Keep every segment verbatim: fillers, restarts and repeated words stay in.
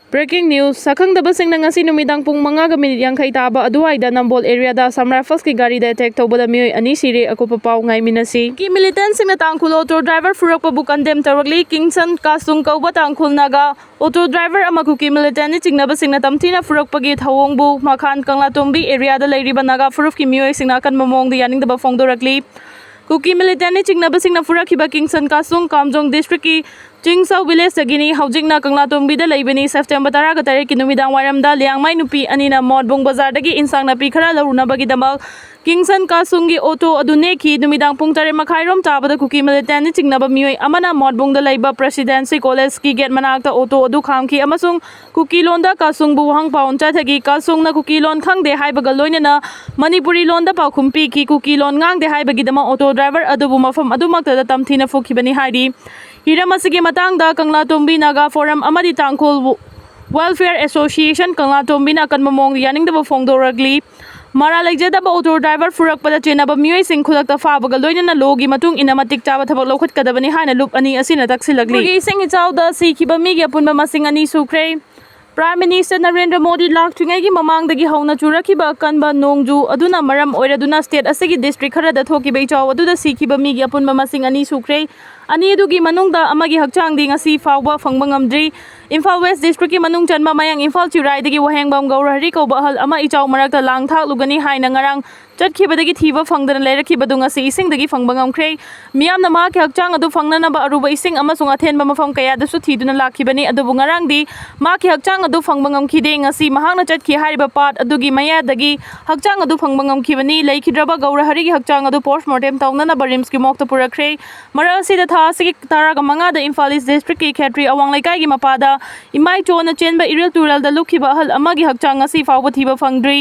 Breaking news, ꯁꯛꯈꯪꯗꯕꯁꯤꯡꯅ ꯉꯁꯤ ꯅꯨꯃꯤꯗꯥꯡ ꯄꯨꯡ ꯃꯉꯥꯒ ꯃꯤꯅꯤꯠ ꯌꯥꯡꯈꯩ ꯇꯥꯕ ꯑꯗꯨꯋꯥꯏꯗ ꯅꯝꯕꯣꯜ ꯑꯦꯔꯤꯌꯥꯗ ꯑꯁꯥꯝ ꯔꯥꯏꯐꯜꯁꯀꯤ ꯒꯥꯔꯤꯗ ꯑꯦꯇꯦꯛ ꯇꯧꯕꯗ ꯃꯤꯑꯣꯏ ꯑꯅꯤ ꯁꯤꯔꯦ꯫ ꯑꯀꯨꯞꯄ ꯄꯥꯎ ꯉꯥꯏꯃꯤꯟꯅꯁꯤ꯫ ꯀꯨꯀꯤ ꯃꯤꯂꯤꯇꯦꯟꯁꯤꯡꯅ ꯇꯥꯡꯈꯨꯜ ꯑꯣꯇꯣ ꯗ꯭ꯔꯥꯏꯚꯔ ꯐꯨꯔꯛꯄꯕꯨ ꯀꯟꯗꯦꯝ ꯇꯧꯔꯛꯂꯤ꯫ ꯀꯤꯡꯁꯟ ꯀꯥꯁꯨꯡ ꯀꯧꯕ ꯇꯥꯡꯈꯨꯜ ꯅꯥꯒꯥ ꯑꯣꯇꯣ ꯗ꯭ꯔꯥꯏꯚꯔ ꯑꯃ ꯀꯨꯀꯤ ꯃꯤꯂꯤꯇꯦꯟꯅ ꯆꯤꯡꯅꯕꯁꯤꯡꯅ ꯇꯝꯊꯤꯅ ꯐꯨꯔꯛꯄꯒꯤ ꯊꯧꯑꯣꯡꯕꯨ ꯃꯈꯥꯟ ꯀꯪꯂꯥꯇꯣꯡꯕꯤ ꯑꯦꯔꯤꯌꯥꯗ ꯂꯩꯔꯤꯕ ꯅꯥꯒꯥ ꯐꯨꯔꯨꯞꯀꯤ ꯃꯤꯑꯣꯏꯁꯤꯡꯅ ꯑꯀꯟꯕ ꯃꯑꯣꯡꯗ ꯌꯥꯅꯤꯡꯗꯕ ꯐꯣꯡꯗꯣꯔꯛꯂꯤ꯫ ꯀꯨꯀꯤ ꯃꯤꯂꯤꯇꯦꯟꯅ ꯆꯤꯡꯅꯕꯁꯤꯡꯅ ꯐꯨꯔꯛꯈꯤꯕ ꯀꯤꯡꯁꯟ ꯀꯥꯁꯨꯡ ꯀꯥꯝꯖꯣꯡ ꯗꯤꯁꯇ꯭ꯔꯤꯛꯀꯤ ꯆꯤꯡꯆꯧ ꯚꯤꯂꯦꯖꯇꯒꯤꯅꯤ꯫ ꯍꯧꯖꯤꯛꯅ ꯀꯪꯂꯥꯇꯣꯡꯕꯤꯗ ꯂꯩꯕꯅꯤ꯫ ꯁꯦꯞꯇꯦꯝꯕꯔ ꯇꯔꯥꯒ ꯇꯔꯦꯠꯀꯤ ꯅꯨꯃꯤꯗꯥꯡ ꯋꯥꯏꯔꯝꯗ ꯂꯤꯌꯥꯡꯃꯩ ꯅꯨꯄꯤ ꯑꯅꯤꯅ ꯃꯣꯠꯕꯨꯡ ꯕꯖꯥꯔꯗꯒꯤ ꯏꯟꯁꯥꯡ ꯅꯥꯄꯤ ꯈꯔ ꯂꯧꯔꯨꯅꯕꯒꯤꯗꯃꯛ ꯀꯤꯡꯁꯟ ꯀꯥꯁꯨꯡꯒꯤ ꯑꯣꯇꯣ ꯑꯗꯨ ꯅꯦꯛꯈꯤ꯫ ꯅꯨꯃꯤꯗꯥꯡ ꯄꯨꯡ ꯇꯔꯦꯠ ꯃꯈꯥꯏꯔꯣꯝ ꯇꯥꯕꯗ ꯀꯨꯀꯤ ꯃꯤꯂꯤꯇꯦꯟꯅ ꯆꯤꯡꯅꯕ ꯃꯤꯑꯣꯏ ꯑꯃꯅ ꯃꯣꯠꯕꯨꯡꯗ ꯂꯩꯕ ꯄ꯭ꯔꯦꯁꯤꯗꯦꯟꯁꯤ ꯀꯣꯂꯦꯖꯀꯤ ꯒꯦꯠ ꯃꯅꯥꯛꯇ ꯑꯣꯇꯣ ꯑꯗꯨ ꯈꯥꯝꯈꯤ ꯑꯃꯁꯨꯡ ꯀꯨꯀꯤ ꯂꯣꯟꯗ ꯀꯥꯁꯨꯡꯕꯨ ꯋꯥꯍꯪ ꯄꯥꯎ ꯆꯠꯊꯈꯤ꯫ ꯀꯥꯁꯨꯡꯅ ꯀꯨꯀꯤ ꯂꯣꯟ ꯈꯪꯗꯦ ꯍꯥꯏꯕꯒ ꯂꯣꯏꯅꯅ ꯃꯅꯤꯄꯨꯔꯤ ꯂꯣꯟꯗ ꯄꯥꯎꯈꯨꯝ ꯄꯤꯈꯤ꯫ ꯀꯨꯀꯤ ꯂꯣꯟ ꯉꯥꯡꯗꯦ ꯍꯥꯏꯕꯒꯤꯗꯃꯛ ꯑꯣꯇꯣ ꯗ꯭ꯔꯥꯏꯚꯔ ꯑꯗꯨꯕꯨ ꯃꯐꯝ ꯑꯗꯨꯃꯛꯇꯗ ꯇꯝꯊꯤꯅ ꯐꯨꯈꯤꯕꯅꯤ ꯍꯥꯏꯔꯤ꯫ ꯍꯤꯔꯝ ꯑꯁꯤꯒꯤ ꯃꯇꯥꯡꯗ ꯀꯪꯂꯥꯇꯣꯡꯕꯤ ꯅꯥꯒꯥ ꯐꯣꯔꯝ ꯑꯃꯗꯤ ꯇꯥꯡꯈꯨꯜ ꯋꯦꯜꯐꯤꯌꯔ ꯑꯦꯁꯣꯁꯤꯌꯦꯁꯟ ꯀꯪꯂꯥꯇꯣꯡꯕꯤꯅ ꯑꯀꯟꯕ ꯃꯑꯣꯡꯗ ꯌꯥꯅꯤꯡꯗꯕ ꯐꯣꯡꯗꯣꯔꯛꯂꯤ꯫ ꯃꯔꯥꯜ ꯂꯩꯖꯗꯕ ꯑꯣꯇꯣ ꯗ꯭ꯔꯥꯏꯚꯔ ꯐꯨꯔꯛꯄꯗ ꯆꯦꯟꯅꯕ ꯃꯤꯑꯣꯏꯁꯤꯡ ꯈꯨꯗꯛꯇ ꯐꯥꯕꯒ ꯂꯣꯏꯅꯅ ꯂꯣꯒꯤ ꯃꯇꯨꯡ ꯏꯟꯅ ꯃꯇꯤꯛ ꯆꯥꯕ ꯊꯕꯛ ꯂꯧꯈꯠꯀꯗꯕꯅꯤ ꯍꯥꯏꯅ ꯂꯨꯞ ꯑꯅꯤ ꯑꯁꯤꯅ ꯇꯛꯁꯤꯜꯂꯛꯂꯤ꯫ ꯃꯅꯤꯄꯨꯔꯒꯤ ꯏꯁꯤꯡ ꯏꯆꯥꯎꯗ ꯁꯤꯈꯤꯕ ꯃꯤꯒꯤ ꯑꯄꯨꯟꯕ ꯃꯁꯤꯡ ꯑꯅꯤ ꯁꯨꯈ꯭ꯔꯦ꯫ ꯄ꯭ꯔꯥꯏꯝ ꯃꯤꯅꯤꯁꯇꯔ ꯅꯔꯦꯟꯗ꯭ꯔ ꯃꯣꯗꯤ ꯂꯥꯛꯇ꯭ꯔꯤꯉꯩꯒꯤ ꯃꯃꯥꯡꯗꯒꯤ ꯍꯧꯅ ꯆꯨꯔꯛꯈꯤꯕ ꯑꯀꯟꯕ ꯅꯣꯡꯖꯨ ꯑꯗꯨꯅ ꯃꯔꯝ ꯑꯣꯏꯔꯗꯨꯅ ꯁ꯭ꯇꯦꯠ ꯑꯁꯤꯒꯤ ꯗꯤꯁꯇ꯭ꯔꯤꯛ ꯈꯔꯗ ꯊꯣꯛꯈꯤꯕ ꯏꯆꯥꯎ ꯑꯗꯨꯗ ꯁꯤꯈꯤꯕ ꯃꯤꯒꯤ ꯑꯄꯨꯟꯕ ꯃꯁꯤꯡ ꯑꯅꯤ ꯁꯨꯈ꯭ꯔꯦ꯫ ꯑꯅꯤ ꯑꯗꯨꯒꯤ ꯃꯅꯨꯡꯗ ꯑꯃꯒꯤ ꯍꯛꯆꯥꯡꯗꯤ ꯉꯁꯤ ꯐꯥꯎꯕ ꯐꯪꯕ ꯉꯝꯗ꯭ꯔꯤ꯫ ꯏꯝꯐꯥꯜ ꯋꯦꯁ ꯗꯤꯁꯇ꯭ꯔꯤꯛꯀꯤ ꯃꯅꯨꯡ ꯆꯟꯕ ꯃꯌꯥꯡ ꯏꯝꯐꯥꯜ ꯆꯤꯔꯥꯏꯗꯒꯤ ꯋꯥꯍꯦꯡꯕꯝ ꯒꯧꯔꯍꯔꯤ ꯀꯧꯕ ꯑꯍꯜ ꯑꯃ ꯏꯆꯥꯎ ꯃꯔꯛꯇ ꯂꯥꯡ ꯊꯥꯛꯂꯨꯒꯅꯤ ꯍꯥꯏꯅ ꯉꯔꯥꯡ ꯆꯠꯈꯤꯕꯗꯒꯤ ꯊꯤꯕ ꯐꯪꯗꯅ ꯂꯩꯔꯛꯈꯤꯕꯗꯨ ꯉꯁꯤ ꯏꯁꯤꯡꯗꯒꯤ ꯐꯪꯕ ꯉꯝꯈ꯭ꯔꯦ꯫ ꯃꯤꯌꯥꯝꯅ ꯃꯍꯥꯛꯀꯤ ꯍꯛꯆꯥꯡ ꯑꯗꯨ ꯐꯪꯅꯅꯕ ꯑꯔꯨꯕ ꯏꯁꯤꯡ ꯑꯃꯁꯨꯡ ꯑꯊꯦꯟꯕ ꯃꯐꯝ ꯀꯌꯥꯗꯁꯨ ꯊꯤꯗꯨꯅ ꯂꯥꯛꯈꯤꯕꯅꯤ, ꯑꯗꯨꯕꯨ ꯉꯔꯥꯡꯗꯤ ꯃꯍꯥꯛꯀꯤ ꯍꯛꯆꯥꯡ ꯑꯗꯨ ꯐꯪꯕ ꯉꯝꯈꯤꯗꯦ꯫ ꯉꯁꯤ ꯃꯍꯥꯛꯅ ꯆꯠꯈꯤ ꯍꯥꯏꯔꯤꯕ ꯄꯥꯠ ꯑꯗꯨꯒꯤ ꯃꯌꯥꯗꯒꯤ ꯍꯛꯆꯥꯡ ꯑꯗꯨ ꯐꯪꯕ ꯉꯝꯈꯤꯕꯅꯤ꯫ ꯂꯩꯈꯤꯗ꯭ꯔꯕ ꯒꯧꯔꯍꯔꯤꯒꯤ ꯍꯛꯆꯥꯡ ꯑꯗꯨ ꯄꯣꯁꯃꯣꯔꯇꯦꯝ ꯇꯧꯅꯅꯕ ꯔꯤꯝꯁꯀꯤ ꯃꯣꯔꯒꯇ ꯄꯨꯔꯛꯈ꯭ꯔꯦ꯫ ꯃꯔꯛ ꯑꯁꯤꯗ ꯊꯥ ꯑꯁꯤꯒꯤ ꯇꯔꯥꯒ ꯃꯉꯥꯗ ꯏꯝꯐꯥꯜ ꯏꯁ ꯗꯤꯁꯇ꯭ꯔꯤꯛꯀꯤ ꯈꯦꯇ꯭ꯔꯤ ꯑꯋꯥꯡ ꯂꯩꯀꯥꯏꯒꯤ ꯃꯄꯥꯗ ꯏꯃꯥꯏꯆꯣꯅ ꯆꯦꯟꯕ ꯏꯔꯤꯜ ꯇꯨꯔꯦꯜꯗ ꯂꯨꯞꯈꯤꯕ ꯑꯍꯜ ꯑꯃꯒꯤ ꯍꯛꯆꯥꯡ ꯉꯁꯤ ꯐꯥꯎꯕ ꯊꯤꯕ ꯐꯪꯗ꯭ꯔꯤ꯫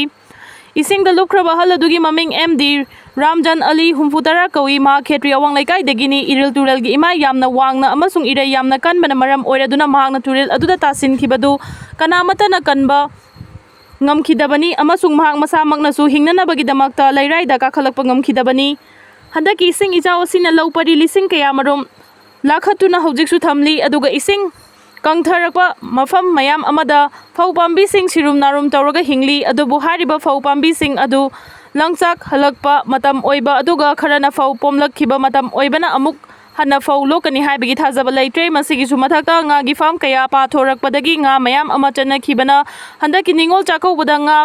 ꯏꯁꯤꯡꯗ ꯂꯨꯞꯈ꯭ꯔꯕ ꯑꯍꯜ ꯑꯗꯨꯒꯤ ꯃꯃꯤꯡ ꯑꯦꯝ ꯗꯤ ꯔꯥꯝꯖꯟ ꯑꯂꯤ, ꯍꯨꯝꯐꯨ ꯇꯔꯥ ꯀꯧꯏ꯫ ꯃꯍꯥꯛ ꯈꯦꯇ꯭ꯔꯤ ꯑꯋꯥꯡ ꯂꯩꯀꯥꯏꯗꯒꯤꯅꯤ꯫ ꯏꯔꯤꯜ ꯇꯨꯔꯦꯜꯒꯤ ꯏꯃꯥꯏ ꯌꯥꯝꯅ ꯋꯥꯡꯅ ꯑꯃꯁꯨꯡ ꯏꯔꯩ ꯌꯥꯝꯅ ꯀꯟꯕꯅ ꯃꯔꯝ ꯑꯣꯏꯔꯗꯨꯅ ꯃꯍꯥꯛꯅ ꯇꯨꯔꯦꯜ ꯑꯗꯨꯗ ꯇꯥꯁꯤꯟꯈꯤꯕꯗꯨ ꯀꯅꯥꯃꯠꯇꯅ ꯀꯟꯕ ꯉꯝꯈꯤꯗꯕꯅꯤ ꯑꯃꯁꯨꯡ ꯃꯍꯥꯛ ꯃꯁꯥꯃꯛꯅꯁꯨ ꯍꯤꯡꯅꯅꯕꯒꯤꯗꯃꯛꯇ ꯂꯩꯔꯥꯏꯗ ꯀꯥꯈꯠꯂꯛꯄ ꯉꯝꯈꯤꯗꯕꯅꯤ꯫ ꯍꯟꯗꯛꯀꯤ ꯏꯁꯤꯡ ꯏꯆꯥꯎ ꯑꯁꯤꯅ ꯂꯧ ꯄꯔꯤ ꯂꯤꯁꯤꯡ ꯀꯌꯥꯃꯔꯨꯝ ꯂꯥꯈꯠꯇꯨꯅ ꯍꯧꯖꯤꯛꯁꯨ ꯊꯝꯂꯤ, ꯑꯗꯨꯒ ꯏꯁꯤꯡ ꯀꯪꯊꯔꯛꯄ ꯃꯐꯝ ꯃꯌꯥꯝ ꯑꯃꯗ ꯐꯧ ꯄꯥꯝꯕꯤꯁꯤꯡ ꯁꯤꯔꯨꯝ ꯅꯥꯔꯨꯝ ꯇꯧꯔꯒ ꯍꯤꯡꯂꯤ꯫ ꯑꯗꯨꯕꯨ ꯍꯥꯏꯔꯤꯕ ꯐꯧ ꯄꯥꯝꯕꯤꯁꯤꯡ ꯑꯗꯨ ꯂꯪꯆꯥꯛ ꯍꯜꯂꯛꯄ ꯃꯇꯝ ꯑꯣꯏꯕ, ꯑꯗꯨꯒ ꯈꯔꯅ ꯐꯧ ꯄꯣꯝꯂꯛꯈꯤꯕ ꯃꯇꯝ ꯑꯣꯏꯕꯅ ꯑꯃꯨꯛ ꯍꯟꯅ ꯐꯧ ꯂꯣꯛꯀꯅꯤ ꯍꯥꯏꯕꯒꯤ ꯊꯥꯖꯕ ꯂꯩꯇ꯭ꯔꯦ꯫ ꯃꯁꯤꯒꯤꯁꯨ ꯃꯊꯛꯇ ꯉꯥꯒꯤ ꯐꯥꯝ ꯀꯌꯥ ꯄꯥꯊꯣꯔꯛꯄꯗꯒꯤ ꯉꯥ ꯃꯌꯥꯝ ꯑꯃ ꯆꯠꯅꯈꯤꯕꯅ ꯍꯟꯗꯛꯀꯤ ꯅꯤꯉꯣꯜ ꯆꯥꯛꯀꯧꯕꯗ ꯉꯥ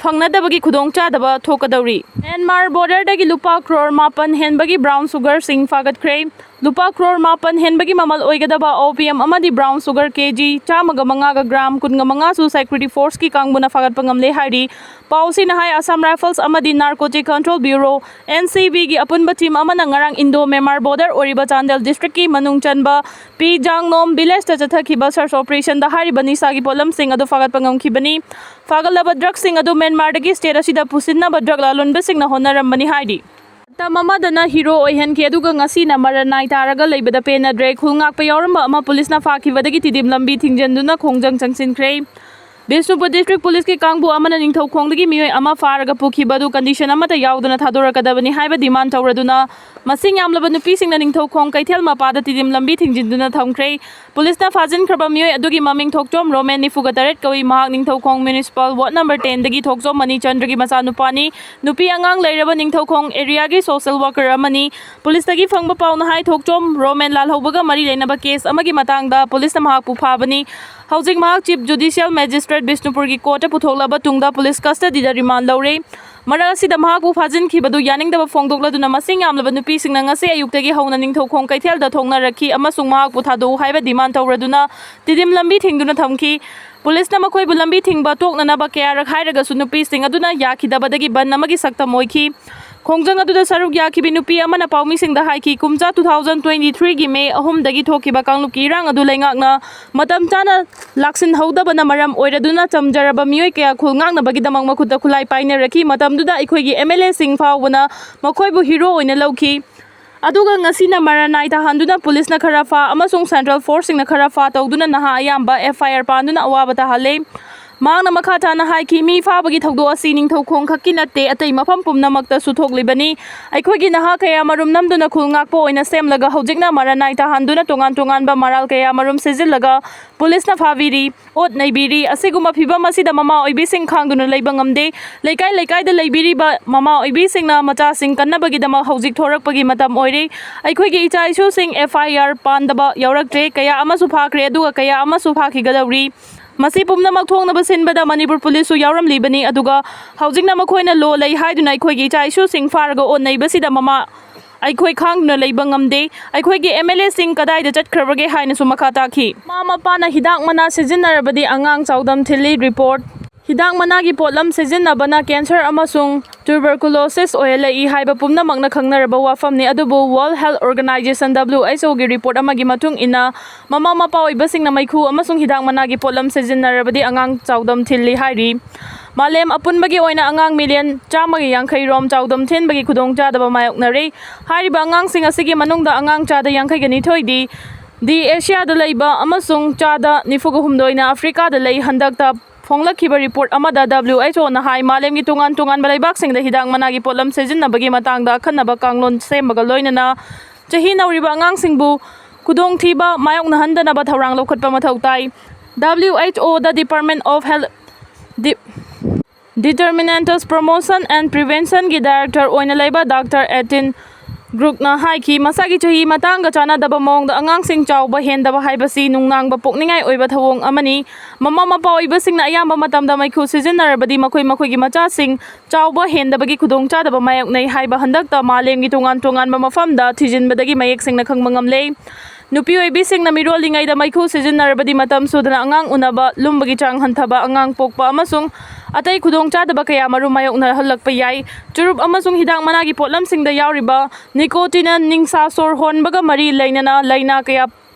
ꯐꯪꯅꯗꯕꯒꯤ ꯈꯨꯗꯣꯡꯆꯥꯗꯕ ꯊꯣꯛꯀꯗꯧꯔꯤ꯫ ꯃ꯭ꯌꯥꯟꯃꯥꯔ ꯕꯣꯔꯗꯔꯗꯒꯤ ꯂꯨꯄꯥ ꯀ꯭ꯔꯣꯔ ꯃꯥꯄꯟ ꯍꯦꯟꯕꯒꯤ ꯕ꯭ꯔꯥꯎꯟ ꯁꯨꯒꯔꯁꯤꯡ ꯐꯥꯒꯠꯈ꯭ꯔꯦ꯫ ꯂꯨꯄꯥ ꯀ꯭ꯔꯣꯔ ꯃꯥꯄꯟ ꯍꯦꯟꯕꯒꯤ ꯃꯃꯜ ꯑꯣꯏꯒꯗꯕ ꯑꯣꯄꯤꯌꯝ ꯑꯃꯗꯤ ꯕ꯭ꯔꯥꯎꯟ ꯁꯨꯒꯔ ꯀꯦ ꯖꯤ ꯆꯥꯝꯃꯒ ꯃꯉꯥꯒ ꯒ꯭ꯔꯥꯝ ꯀꯨꯟꯒ ꯃꯉꯥꯁꯨ ꯁꯦꯀ꯭ꯌꯨꯔꯤꯇꯤ ꯐꯣꯔꯁꯀꯤ ꯀꯥꯡꯕꯨꯅ ꯐꯥꯒꯠꯄ ꯉꯝꯂꯦ ꯍꯥꯏꯔꯤ꯫ ꯄꯥꯎ ꯑꯁꯤꯅ ꯍꯥꯏ, ꯑꯁꯥꯝ ꯔꯥꯏꯐꯜꯁ ꯑꯃꯗꯤ ꯅꯥꯔꯀꯣꯇꯤꯛ ꯀꯟꯇ꯭ꯔꯣꯜ ꯕ꯭ꯌꯨꯔꯣ, ꯑꯦꯟ ꯁꯤ ꯕꯤꯒꯤ ꯑꯄꯨꯟꯕ ꯇꯤꯝ ꯑꯃꯅ ꯉꯔꯥꯡ ꯏꯟꯗꯣ ꯃ꯭ꯌꯥꯟꯃꯥꯔ ꯕꯣꯔꯗꯔ ꯑꯣꯏꯔꯤꯕ ꯆꯥꯟꯗꯦꯜ ꯗꯤꯁꯇ꯭ꯔꯤꯛꯀꯤ ꯃꯅꯨꯡ ꯆꯟꯕ ꯄꯤ ꯖꯥꯡꯅꯣꯝ ꯚꯤꯂꯦꯖꯇ ꯆꯠꯊꯈꯤꯕ ꯁꯔꯆ ꯑꯣꯄꯔꯦꯁꯟꯗ ꯍꯥꯏꯔꯤꯕ ꯅꯤꯁꯥꯒꯤ ꯄꯣꯠꯂꯝꯁꯤꯡ ꯑꯗꯨ ꯐꯥꯒꯠꯄ ꯉꯝꯈꯤꯕꯅꯤ꯫ ꯐꯥꯒꯠꯂꯕ ꯗ꯭ꯔꯒꯁꯤꯡ ꯑꯗꯨ ꯃ꯭ꯌꯥꯟꯃꯥꯔꯗꯒꯤ ꯁ꯭ꯇꯦꯠ ꯑꯁꯤꯗ ꯄꯨꯁꯤꯟꯅꯕ ꯗ꯭ꯔꯒ ꯂꯥꯂꯣꯟꯕꯁꯤꯡꯅ ꯍꯣꯠꯅꯔꯝꯕꯅꯤ ꯍꯥꯏꯔꯤ꯫ ꯃꯇꯝ ꯑꯃꯗꯅ ꯍꯤꯔꯣ ꯑꯣꯏꯍꯟꯈꯤ, ꯑꯗꯨꯒ ꯉꯁꯤꯅ ꯃꯔꯟ ꯅꯥꯏ ꯇꯥꯔꯒ ꯂꯩꯕꯗ ꯄꯦꯟꯅꯗ꯭ꯔꯦ꯫ ꯈꯨꯜ ꯉꯥꯛꯄ ꯌꯥꯎꯔꯝꯕ ꯑꯃ ꯄꯨꯂꯤꯁꯅ ꯐꯥꯈꯤꯕꯗꯒꯤ ꯇꯤꯗꯤꯝ ꯂꯝꯕꯤ ꯊꯤꯡꯖꯤꯟꯗꯨꯅ ꯈꯣꯡꯖꯪ ꯆꯪꯁꯤꯟꯈ꯭ꯔꯦ꯫ ꯕꯤꯁꯅꯨꯄꯨꯔ ꯗꯤꯁꯇ꯭ꯔꯤꯛ ꯄꯨꯂꯤꯁꯀꯤ ꯀꯥꯡꯕꯨ ꯑꯃꯅ ꯅꯤꯡꯊꯧꯈꯣꯡꯗꯒꯤ ꯃꯤꯑꯣꯏ ꯑꯃ ꯐꯥꯔꯒ ꯄꯨꯈꯤꯕ ꯑꯗꯨ ꯀꯟꯗꯤꯁꯟ ꯑꯃꯠꯇ ꯌꯥꯎꯗꯅ ꯊꯥꯗꯣꯔꯛꯀꯗꯕꯅꯤ ꯍꯥꯏꯕ ꯗꯤꯃꯥꯟ ꯇꯧꯔꯗꯨꯅ ꯃꯁꯤꯡ ꯌꯥꯝꯂꯕ ꯅꯨꯄꯤꯁꯤꯡꯅ ꯅꯤꯡꯊꯧꯈꯣꯡ ꯀꯩꯊꯦꯜ ꯃꯄꯥꯗ ꯇꯤꯗꯤꯝ ꯂꯝꯕꯤ ꯊꯤꯡꯖꯤꯟꯗꯨꯅ ꯊꯝꯈ꯭ꯔꯦ꯫ ꯄꯨꯂꯤꯁꯅ ꯐꯥꯖꯤꯟꯈ꯭ꯔꯕ ꯃꯤꯑꯣꯏ ꯑꯗꯨꯒꯤ ꯃꯃꯤꯡ ꯊꯣꯛꯆꯣꯝ ꯔꯣꯃꯦꯟ, ꯅꯤꯐꯨꯒ ꯇꯔꯦꯠ ꯀꯧꯏ꯫ ꯃꯍꯥꯛ ꯅꯤꯡꯊꯧꯈꯣꯡ ꯃ꯭ꯌꯨꯅꯤꯁꯤꯄꯥꯜ ꯋꯥꯔꯗ ꯅꯝꯕꯔ ꯇꯦꯟꯗꯒꯤ ꯊꯣꯛꯆꯣꯝ ꯃꯅꯤꯆꯟꯗ꯭ꯔꯒꯤ ꯃꯆꯥꯅꯨꯄꯥꯅꯤ꯫ ꯅꯨꯄꯤ ꯑꯉꯥꯡ ꯂꯩꯔꯕ ꯅꯤꯡꯊꯧꯈꯣꯡ ꯑꯦꯔꯤꯌꯥꯒꯤ ꯁꯣꯁꯦꯜ ꯋꯥꯀꯔ ꯑꯃꯅꯤ꯫ ꯄꯨꯂꯤꯁꯇꯒꯤ ꯐꯪꯕ ꯄꯥꯎꯅ ꯍꯥꯏ, ꯊꯣꯛꯆꯣꯝ ꯔꯣꯃꯦꯟ ꯂꯥꯜꯍꯧꯕꯒ ꯃꯔꯤ ꯂꯩꯅꯕ ꯀꯦꯁ ꯑꯃꯒꯤ ꯃꯇꯥꯡꯗ ꯄꯨꯂꯤꯁꯅ ꯃꯍꯥꯛꯄꯨ ꯐꯥꯕꯅꯤ꯫ ꯍꯧꯖꯤꯛ ꯃꯍꯥꯛ ꯆꯤꯐ ꯖꯨꯗꯤꯁꯤꯌꯦꯜ ꯃꯦꯖꯤꯁꯇ꯭ꯔꯦꯠ ꯕꯤꯁꯅꯨꯄꯨꯔꯒꯤ ꯀꯣꯔꯠꯇ ꯄꯨꯊꯣꯛꯂꯕ ꯇꯨꯡꯗ ꯄꯨꯂꯤꯁ ꯀꯁꯇꯗꯤꯗ ꯔꯤꯃꯥꯟ ꯂꯧꯔꯦ꯫ ꯃꯔꯛ ꯑꯁꯤꯗ ꯃꯍꯥꯛꯄꯨ ꯐꯥꯖꯤꯟꯈꯤꯕꯗꯨ ꯌꯥꯅꯤꯡꯗꯕ ꯐꯣꯡꯗꯣꯛꯂꯗꯨꯅ ꯃꯁꯤꯡ ꯌꯥꯝꯂꯕ ꯅꯨꯄꯤꯁꯤꯡꯅ ꯉꯁꯤ ꯑꯌꯨꯛꯇꯒꯤ ꯍꯧꯅ ꯅꯤꯡꯊꯧꯈꯣꯡ ꯀꯩꯊꯦꯜꯗ ꯊꯣꯛꯅꯔꯛꯈꯤ ꯑꯃꯁꯨꯡ ꯃꯍꯥꯛꯄꯨ ꯊꯥꯗꯣꯛꯎ ꯍꯥꯏꯕ ꯗꯤꯃꯥꯟ ꯇꯧꯔꯗꯨꯅ ꯇꯤꯗꯤꯝ ꯂꯝꯕꯤ ꯊꯤꯡꯗꯨꯅ ꯊꯝꯈꯤ꯫ ꯄꯨꯂꯤꯁꯅ ꯃꯈꯣꯏꯕꯨ ꯂꯝꯕꯤ ꯊꯤꯡꯕ ꯇꯣꯛꯅꯅꯕ ꯀꯌꯥꯔꯛ ꯍꯥꯏꯔꯒꯁꯨ ꯅꯨꯄꯤꯁꯤꯡ ꯑꯗꯨꯅ ꯌꯥꯈꯤꯗꯕꯗꯒꯤ ꯕꯟ ꯑꯃꯒꯤ ꯁꯛꯇꯝ ꯑꯣꯏꯈꯤ꯫ ꯈꯣꯡꯖꯪ ꯑꯗꯨꯗ ꯁꯔꯨꯛ ꯌꯥꯈꯤꯕꯤ ꯅꯨꯄꯤ ꯑꯃꯅ ꯄꯥꯎꯃꯤꯁꯤꯡꯗ ꯍꯥꯏꯈꯤ, ꯀꯨꯝꯖꯥ two thousand twenty three ꯒꯤ ꯃꯦ ꯑꯍꯨꯝꯗꯒꯤ ꯊꯣꯛꯈꯤꯕ ꯀꯥꯡꯂꯨꯞꯀꯤ ꯏꯔꯥꯡ ꯑꯗꯨ ꯂꯩꯉꯥꯛꯅ ꯃꯇꯝ ꯆꯥꯅ ꯂꯥꯛꯁꯤꯟꯍꯧꯗꯕꯅ ꯃꯔꯝ ꯑꯣꯏꯔꯗꯨꯅ ꯆꯝꯖꯔꯕ ꯃꯤꯑꯣꯏ ꯀꯌꯥ ꯈꯨꯜ ꯉꯥꯛꯅꯕꯒꯤꯗꯃꯛ ꯃꯈꯨꯠꯇ ꯈꯨꯠꯂꯥꯏ ꯄꯥꯏꯅꯔꯛꯈꯤ꯫ ꯃꯇꯝꯗꯨꯗ ꯑꯩꯈꯣꯏꯒꯤ ꯑꯦꯝ ꯑꯦꯜ ꯑꯦꯁꯤꯡ ꯐꯥꯎꯕꯅ ꯃꯈꯣꯏꯕꯨ ꯍꯤꯔꯣ ꯑꯣꯏꯅ ꯂꯧꯈꯤ꯫ ꯑꯗꯨꯒ ꯉꯁꯤꯅ ꯃꯔꯟ ꯅꯥꯏ ꯇꯥꯍꯟꯗꯨꯅ ꯄꯨꯂꯤꯁꯅ ꯈꯔ ꯐꯥ ꯑꯃꯁꯨꯡ ꯁꯦꯟꯇ꯭ꯔꯦꯜ ꯐꯣꯔꯁꯁꯤꯡꯅ ꯈꯔ ꯐꯥ ꯇꯧꯗꯨꯅ ꯅꯍꯥ ꯑꯌꯥꯝꯕ ꯑꯦꯐ ꯑꯥꯏ ꯑꯥꯔ ꯄꯥꯟꯗꯨꯅ ꯑꯋꯥꯕ ꯇꯥꯍꯜꯂꯦ꯫ ꯃꯍꯥꯛꯅ ꯃꯈꯥ ꯇꯥꯅ ꯍꯥꯏꯈꯤ, ꯃꯤ ꯐꯥꯕꯒꯤ ꯊꯧꯗꯣꯛ ꯑꯁꯤ ꯅꯤꯡꯊꯧꯈꯣꯡ ꯈꯛꯀꯤ ꯅꯠꯇꯦ, ꯑꯇꯩ ꯃꯐꯝ ꯄꯨꯝꯅꯃꯛꯇꯁꯨ ꯊꯣꯛꯂꯤꯕꯅꯤ꯫ ꯑꯩꯈꯣꯏꯒꯤ ꯅꯍꯥ ꯀꯌꯥ ꯃꯔꯨꯝ ꯅꯝꯗꯨꯅ ꯈꯨꯜ ꯉꯥꯛꯄ ꯑꯣꯏꯅ ꯁꯦꯝꯂꯒ ꯍꯧꯖꯤꯛꯅ ꯃꯔꯥꯅꯥꯏ ꯇꯥꯍꯟꯗꯨꯅ ꯇꯣꯉꯥꯟ ꯇꯣꯉꯥꯟꯕ ꯃꯔꯥꯜ ꯀꯌꯥ ꯃꯔꯨꯝ ꯁꯤꯖꯤꯜꯂꯒ ꯄꯨꯂꯤꯁꯅ ꯐꯥꯕꯤꯔꯤ, ꯑꯣꯠ ꯅꯩꯕꯤꯔꯤ꯫ ꯑꯁꯤꯒꯨꯝꯕ ꯐꯤꯚꯝ ꯑꯁꯤꯗ ꯃꯃꯥ ꯑꯣꯏꯕꯤꯁꯤꯡ ꯈꯥꯡꯗꯨꯅ ꯂꯩꯕ ꯉꯝꯗꯦ꯫ ꯂꯩꯀꯥꯏ ꯂꯩꯀꯥꯏꯗ ꯂꯩꯕꯤꯔꯤꯕ ꯃꯃꯥ ꯑꯣꯏꯕꯤꯁꯤꯡꯅ ꯃꯆꯥꯁꯤꯡ ꯀꯟꯅꯕꯒꯤꯗꯃꯛ ꯍꯧꯖꯤꯛ ꯊꯣꯔꯛꯄꯒꯤ ꯃꯇꯝ ꯑꯣꯏꯔꯦ꯫ ꯑꯩꯈꯣꯏꯒꯤ ꯏꯆꯥ ꯏꯁꯨꯁꯤꯡ F I R ꯄꯥꯟꯗꯕ ꯌꯥꯎꯔꯛꯇ꯭ꯔꯦ, ꯀꯌꯥ ꯑꯃꯁꯨ ꯐꯥꯈ꯭ꯔꯦ, ꯑꯗꯨꯒ ꯀꯌꯥ ꯑꯃꯁꯨ ꯐꯥꯈꯤꯒꯗꯧꯔꯤ꯫ ꯃꯁꯤ ꯄꯨꯝꯅꯃꯛ ꯊꯣꯛꯅꯕ ꯁꯤꯟꯕꯗ ꯃꯅꯤꯄꯨꯔ ꯄꯨꯂꯤꯁꯁꯨ ꯌꯥꯎꯔꯝꯂꯤꯕꯅꯤ꯫ ꯑꯗꯨꯒ ꯍꯧꯖꯤꯛꯅ ꯃꯈꯣꯏꯅ ꯂꯣ ꯂꯩ ꯍꯥꯏꯗꯨꯅ ꯑꯩꯈꯣꯏꯒꯤ ꯏꯆꯥ ꯏꯁꯨꯁꯤꯡ ꯐꯥꯔꯒ ꯑꯣꯠꯅꯩꯕꯁꯤꯗ ꯃꯃꯥ ꯑꯩꯈꯣꯏ ꯈꯥꯡꯗꯨꯅ ꯂꯩꯕ ꯉꯝꯗꯦ꯫ ꯑꯩꯈꯣꯏꯒꯤ M L Aꯁꯤꯡ ꯀꯗꯥꯏꯗ ꯆꯠꯈ꯭ꯔꯕꯒꯦ ꯍꯥꯏꯅꯁꯨ ꯃꯈꯥ ꯇꯥꯈꯤ꯫ ꯃꯃꯥ ꯃꯄꯥꯅ ꯍꯤꯗꯥꯛ ꯃꯅꯥ ꯁꯤꯖꯤꯟꯅꯔꯕꯗꯤ ꯑꯉꯥꯡ ꯆꯥꯎꯗꯝ ꯊꯤꯜꯂꯤ꯫ ꯔꯤꯄꯣꯔꯠ꯫ ꯍꯤꯗꯥꯛ ꯃꯅꯥꯒꯤ ꯄꯣꯠꯂꯝ ꯁꯤꯖꯤꯟꯅꯕꯅ cancer ꯑꯃꯁꯨꯡ tuberculosis ꯑꯣꯏꯍꯜꯂꯛꯏ ꯍꯥꯏꯕ ꯄꯨꯝꯅꯃꯛꯅ ꯈꯪꯅꯔꯕ ꯋꯥꯐꯝꯅꯤ꯫ ꯑꯗꯨꯕꯨ World Health Organization, W H O ꯒꯤ ꯔꯤꯄꯣꯔꯠ ꯑꯃꯒꯤ ꯃꯇꯨꯡ ꯏꯟꯅ, ꯃꯃꯥ ꯃꯄꯥ ꯑꯣꯏꯕꯁꯤꯡꯅ ꯃꯩꯈꯨ ꯑꯃꯁꯨꯡ ꯍꯤꯗꯥꯛ ꯃꯅꯥꯒꯤ ꯄꯣꯠꯂꯝ ꯁꯤꯖꯤꯟꯅꯔꯕꯗꯤ ꯑꯉꯥꯡ ꯆꯥꯎꯗꯝ ꯊꯤꯜꯂꯤ ꯍꯥꯏꯔꯤ꯫ ꯃꯥꯂꯦꯝ ꯑꯄꯨꯟꯕꯒꯤ ꯑꯣꯏꯅ ꯑꯉꯥꯡ ꯃꯤꯂꯤꯌꯟ ꯆꯥꯝꯃꯒ ꯌꯥꯡꯈꯩ ꯔꯣꯝ ꯆꯥꯎꯗꯝ ꯊꯤꯟꯕꯒꯤ ꯈꯨꯗꯣꯡꯆꯥꯗꯕ ꯃꯥꯌꯣꯛꯅꯔꯦ꯫ ꯍꯥꯏꯔꯤꯕ ꯑꯉꯥꯡꯁꯤꯡ ꯑꯁꯤꯒꯤ ꯃꯅꯨꯡꯗ ꯑꯉꯥꯡ ꯆꯥꯗ ꯌꯥꯡꯈꯩꯒ ꯅꯤꯊꯣꯏꯗꯤ ꯗꯤ ꯑꯦꯁꯤꯌꯥꯗ ꯂꯩꯕ ꯑꯃꯁꯨꯡ ꯆꯥꯗ ꯅꯤꯐꯨꯒ ꯍꯨꯝꯗꯣꯏꯅ ꯑꯐ꯭ꯔꯤꯀꯥꯗ ꯂꯩ꯫ ꯍꯟꯗꯛꯇ ꯐꯣꯡꯂꯛꯈꯤꯕ ꯔꯤꯄꯣꯔꯠ ꯑꯃꯗ W H O ꯅ ꯍꯥꯏ, ꯃꯥꯂꯦꯝꯒꯤ ꯇꯣꯉꯥꯟ ꯇꯣꯉꯥꯟꯕ ꯂꯩꯕꯥꯛꯁꯤꯡꯗ ꯍꯤꯗꯥꯛ ꯃꯅꯥꯒꯤ ꯄꯣꯠꯂꯝ ꯁꯤꯖꯤꯟꯅꯕꯒꯤ ꯃꯇꯥꯡꯗ ꯑꯈꯟꯅꯕ ꯀꯥꯡꯂꯣꯟ ꯁꯦꯝꯕꯒ ꯂꯣꯏꯅꯅ ꯆꯍꯤ ꯅꯧꯔꯤꯕ ꯑꯉꯥꯡꯁꯤꯡꯕꯨ ꯈꯨꯗꯣꯡꯊꯤꯕ ꯃꯥꯌꯣꯛꯅꯍꯟꯗꯅꯕ ꯊꯧꯔꯥꯡ ꯂꯧꯈꯠꯄ ꯃꯊꯧ ꯇꯥꯏ꯫ W H O the Department of Health D-, Determinantes Promotion and Prevention ꯒꯤ director ꯑꯣꯏꯅ ꯂꯩꯕ Doctor Ethan Group ꯅ ꯍꯥꯏꯈꯤ, ꯃꯁꯥꯒꯤ ꯆꯍꯤ ꯃꯇꯥꯡꯒ ꯆꯥꯟꯅꯗꯕ ꯃꯑꯣꯡꯗ ꯑꯉꯥꯡꯁꯤꯡ ꯆꯥꯎꯕ ꯍꯦꯟꯗꯕ ꯍꯥꯏꯕꯁꯤ ꯅꯨꯡꯅꯥꯡꯕ ꯄꯣꯛꯅꯤꯡꯉꯥꯏ ꯑꯣꯏꯕ ꯊꯧꯑꯣꯡ ꯑꯃꯅꯤ꯫ ꯃꯃꯥ ꯃꯄꯥ ꯑꯣꯏꯕꯁꯤꯡꯅ ꯑꯌꯥꯝꯕ ꯃꯇꯝꯗ ꯃꯩꯈꯨ ꯁꯤꯖꯤꯟꯅꯔꯕꯗꯤ ꯃꯈꯣꯏ ꯃꯈꯣꯏꯒꯤ ꯃꯆꯥꯁꯤꯡ ꯆꯥꯎꯕ ꯍꯦꯟꯗꯕꯒꯤ ꯈꯨꯗꯣꯡꯆꯥꯗꯕ ꯃꯥꯌꯣꯛꯅꯩ ꯍꯥꯏꯕ ꯍꯟꯗꯛꯇ ꯃꯥꯂꯦꯝꯒꯤ ꯇꯣꯉꯥꯟ ꯇꯣꯉꯥꯟꯕ ꯃꯐꯝꯗ ꯊꯤꯖꯤꯟꯕꯗꯒꯤ ꯃꯌꯦꯛ ꯁꯦꯡꯅ ꯈꯪꯕ ꯉꯝꯂꯦ꯫ ꯅꯨꯄꯤ ꯑꯣꯏꯕꯤꯁꯤꯡꯅ ꯃꯤꯔꯣꯜꯂꯤꯉꯩꯗ ꯃꯩꯈꯨ ꯁꯤꯖꯤꯟꯅꯔꯕꯗꯤ ꯃꯇꯝ ꯁꯨꯗꯅ ꯑꯉꯥꯡ ꯎꯅꯕ, ꯂꯨꯝꯕꯒꯤ ꯆꯥꯡ ꯍꯟꯊꯕ, ꯑꯉꯥꯡ ꯄꯣꯛꯄ ꯑꯃꯁꯨꯡ ꯑꯇꯩ ꯈꯨꯗꯣꯡꯆꯥꯗꯕ ꯀꯌꯥ ꯃꯔꯨꯝ ꯃꯥꯌꯣꯛꯅꯍꯜꯂꯛꯄ ꯌꯥꯏ꯫ ꯆꯨꯔꯨꯞ ꯑꯃꯁꯨꯡ ꯍꯤꯗꯥꯛ ꯃꯅꯥꯒꯤ ꯄꯣꯠꯂꯝꯁꯤꯡꯗ ꯌꯥꯎꯔꯤꯕ nicotine ꯅ ꯅꯤꯡꯁꯥ ꯁꯣꯔ ꯍꯣꯟꯕꯒ ꯃꯔꯤ ꯂꯩꯅꯅ ꯂꯥꯏꯅꯥ ꯀꯌꯥ